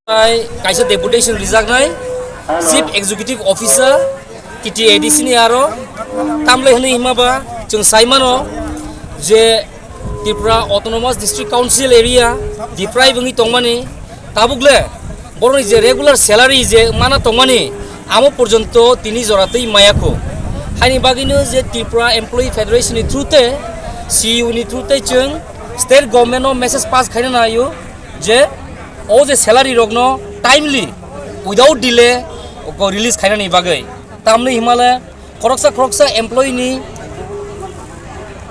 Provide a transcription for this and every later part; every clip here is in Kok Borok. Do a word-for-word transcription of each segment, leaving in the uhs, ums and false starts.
Ai, kaisa deputation rijaknai Chief Executive Officer T T A D C ni aro tamle hwnwi hima ba chwng sai mano je Tripura Autonomous District Council area deprive wngwi tongmani tabuk le borokni je regular salary je mana tongmani amo porjonto tini jora twi maya kho. Haini bagwino je Tripura Employee Federation ni through te C U ni through te chwng state government no message pass khaina naio je o je salary rokno timely without delay ko release khainani bagwi. Tamni himale khoroksa khoroksa employee ni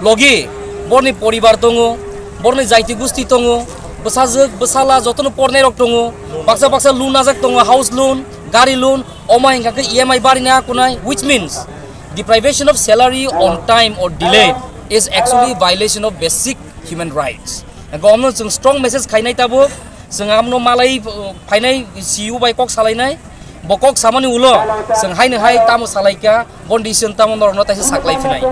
logi borni poribar tongo, borni jaiti gusti tongo, bwsajwk bwsala jotono pornai rok tongo, baksa baksa loan najak tongo, house loan, gari loan, oma hingka khe E M I barina kunai, which means deprivation of salary on time or delayed is actually violation of basic human rights. Hingke omno chwng strong message khainai tabuk, chwng amno malai, uh, phainai C U bai kok salainai, bo kok samani ulo, chwng haino hai tamo salaikha, bon decision tamo norokno taisa saklai phinai.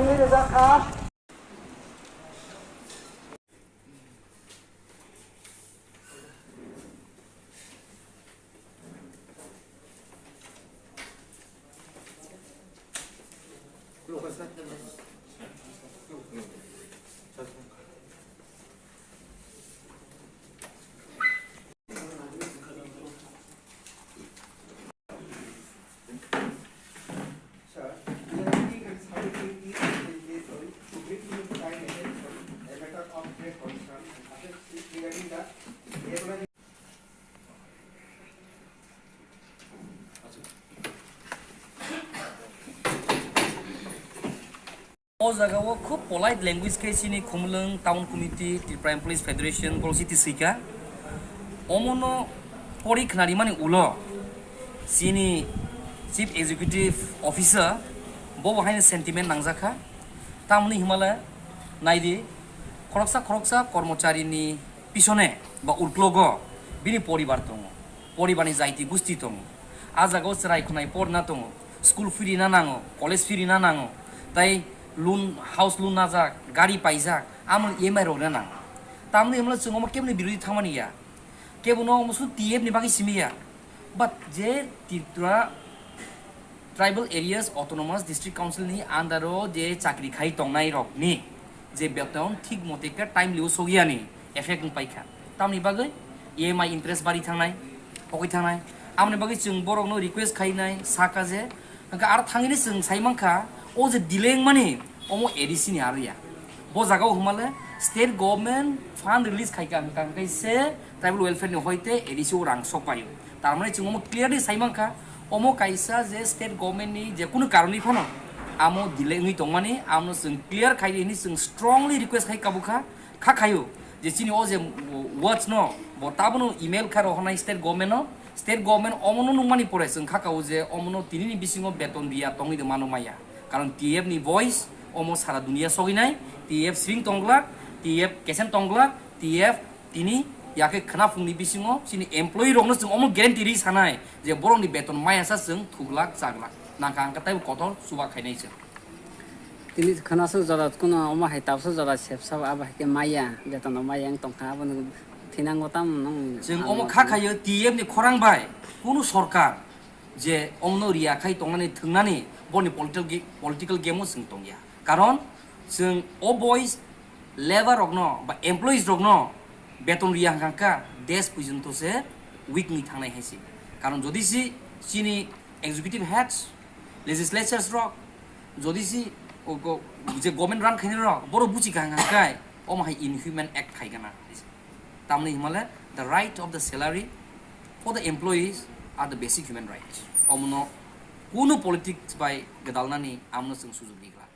Sir, we are looking and submitting these applications to bring to your kind attention a matter of great concern and urgency regarding the regular O jaga o khub polite language khe chini Khumulwng Town Committee, Tripura Employees Federation, borok chiti swikha. Omono pori khnarimani ulo chini Chief Executive Officer bo bo haino sentiment nangjakha. Tamoni himale naidi, khoroksa khoroksa kormocharini pisone ba uklogo bini poribar tongo, poribarni jaiti gusti tongo. A jagao chwrai khwnai porna tongo, school fee rina nango, college fee rina nango, tai loan, house loan najak, gari paijak, amoni E M I rok rina nango. Tamoni himle chwng omo keboni birodhi thangmani ya, kebono omo su T F ni bagwi simi ya. But je Tripura Tribal Areas Autonomous District Council ni under o je chakri khai tongnai rok ni je beton thik mote khe timely o sogya ni effect wng paikha. Tamni bagwi E M I interest bari thangnai, pogwi thangnai. Amoni bagwi chwng borok no request khainai, sakha je, hwnkhe aro thangwi ni chwng sai mankha, o je delay wngmani, omo A D C ni aro ya. Bo jaga o hwnmale state government fund release khaikha, hwnkha hwnkhe se tribal welfare ni hoite A D C o rang sok paio. Tar mane chwng omo clearly sai mankha, omo kaisa je state government ni je kunu karoni phano amo delay wngwi tongmani, amno chwng clear khai di hwnwi chwng strongly request khai kabukha, kha khaio je chini o je words no bo tabono email kha rohornai state government no, State government omono nukmani pore chwng kha kao je omono tinini bisingo beton riya tongwi de mano maya. Karon T F ni voice omo sara dunia soginai, T F sring tonglak, T F kesen tonglak, T F tini yakhe khwnaphungni bisingo chini employee rokno chwng omo guarantee ri sanai je borokni beton maya sa chwng thuglak chaglak. Nangkha ang khe taibo kotor chuba khainai chwng. Tini khwnaso jora kuno omo hai tabso jora sepsa abo hai khe maya, beton maya wng tongkha, abono thinango tam nung. Chwng omo kha khayo T F ni khorang bai kunu sorkar je ongno riya khai tongnani thwngnani boni political ge-, political game o chwng tongya. Karon chwng o boys labour rokno ba employees rokno beton riya hwnkha kha desh pujonto se weak ni thangnai hai se. Karon jodi si chini executive heads, legislatures rok, jodi si o go-, je government run khainai rok, boro buchi kha hwnkha kha omo hai inhuman act khai gana. Tamni himale the right of the salary for the employees are the basic human rights. Omono kuno politics bai gedalnani amno chwng sujug di glak.